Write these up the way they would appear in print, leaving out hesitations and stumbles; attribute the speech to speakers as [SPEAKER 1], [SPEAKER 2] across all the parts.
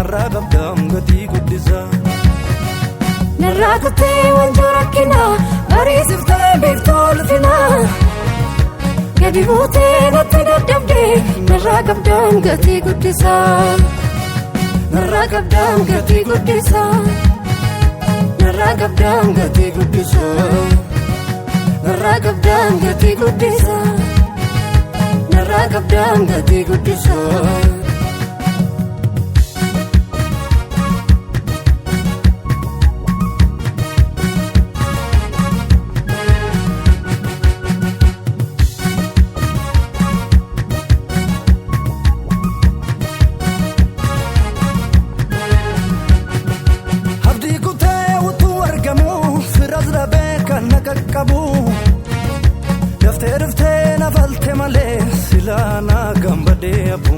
[SPEAKER 1] Narraa qabdaam gatii guddisaa.
[SPEAKER 2] Narraa kuttee wanjoo rakkinaa bariisiftee beektuu ulfinaa. Gadi buutee natti dadhabdee narraa qabdaam gatii guddisaa. Narraa qabdaam gatii guddisaa. Narraa qabdaam gatii guddisaa. Narraa qabdaam gatii guddisaa. Narraa qabdaam gatii guddisaa.
[SPEAKER 1] Abdii kutee utuu argamu firas dhabee kan na qaqqabu. Daftee dhuftee na falte malee silaa na gambadee abu.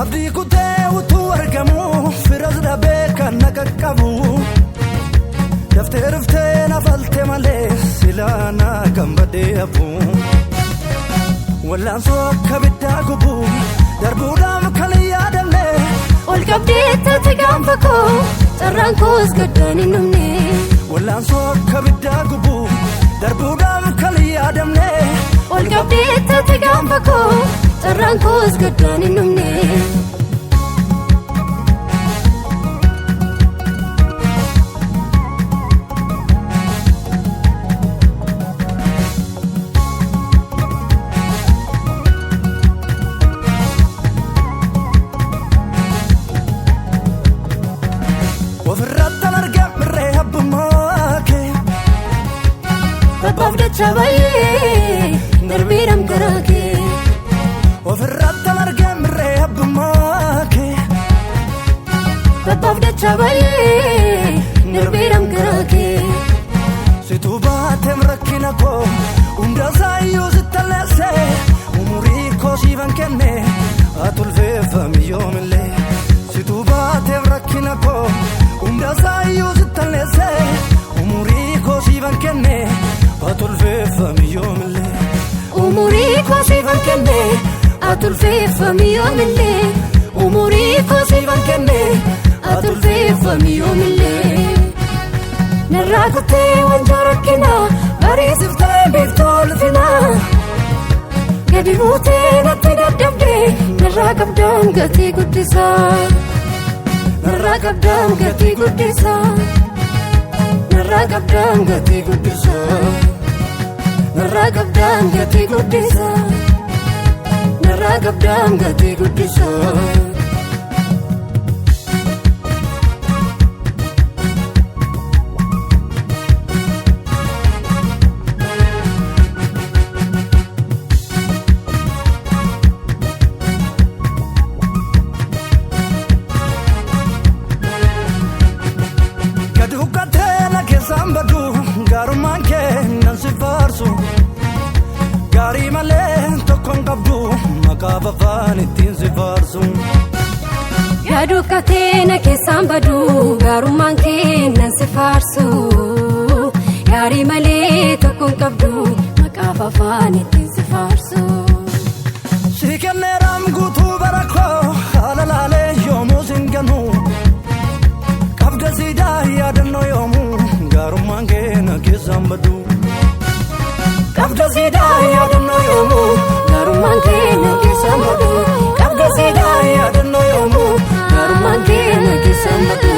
[SPEAKER 1] Abdii kutee utuu argamu firas dhabee kan na qaqqabu. Daftee dhuftee na falte malee silaa na gambadee abu. Wallaansoo akka biddaa gubu darbuudhaaf kan hin yaadamne.
[SPEAKER 2] Ol qabdee taate gaanfa koo carraan koos gaddaan hin dhumne.
[SPEAKER 1] Wallaansoo akka biddaa gubu darbuudhaaf kan hin yaadamne.
[SPEAKER 2] Ol qabdee taate gaanfa koo carraan koos gaddaan hin dhumne.
[SPEAKER 1] Ofirratti argaa mirree abbummaa kee.
[SPEAKER 2] Babbaaf dacha baay'ee darbiidhaan karaa kee.
[SPEAKER 1] Ofirratti argaa mirree abbummaa kee.
[SPEAKER 2] Babbaaf dacha baay'ee darbiidhaan karaa kee.
[SPEAKER 1] Situu baateem rakkina koo hunda isaayyuu sitti alleesse umurii koo siifan kenne ati ulfeeffami yoomillee. Situu baateem rakkina koo hunda isaayyuu sitti alleesse umurii koo siifan kenne ati ulfeeffami yoomillee.
[SPEAKER 2] Umurii koo siifan kenne ati ulfeeffami yoomillee. Umurii koo siifan kenne ati ulfeeffami yoomillee. Narraa kuttee wanjoo rakkinaa bariisiftee beektuu ulfinaa. Gadi buutee natti dadhabdee narraa qabdaam gatii guddisaa. Narraa qabdaam gatii guddisaa. Narraa qabdaam gatii guddisaa. Narraa qabdaam gatii guddisaa. Narraa qabdaam gatii guddisaa.
[SPEAKER 1] Gadi huqqatee na keessaan badu gaarummaan kee nan si faarsu. Gaarii malee tokko hin qabdu maqaa afaan ittiin si faarsu.
[SPEAKER 2] Yaaduu na keessaan badu gaarummaan kee nan si faarsu. Gaarii malee tokko hin qabdu maqaaf afaan ittiin si faarsu.
[SPEAKER 1] Si kenneeraam guutuu bara koo haala laalee yoomuu sin ganu. Qabda siidaa yaadannoo yoomuu gaarummaan kee na keessaan badu. Qabda siidaa yaadannoo yoomuu
[SPEAKER 2] Gaarummaan kee na keessaan badu. Qabda siidaa
[SPEAKER 1] yaadannoo yoomuu
[SPEAKER 2] gaarummaan kee na keessaan badu.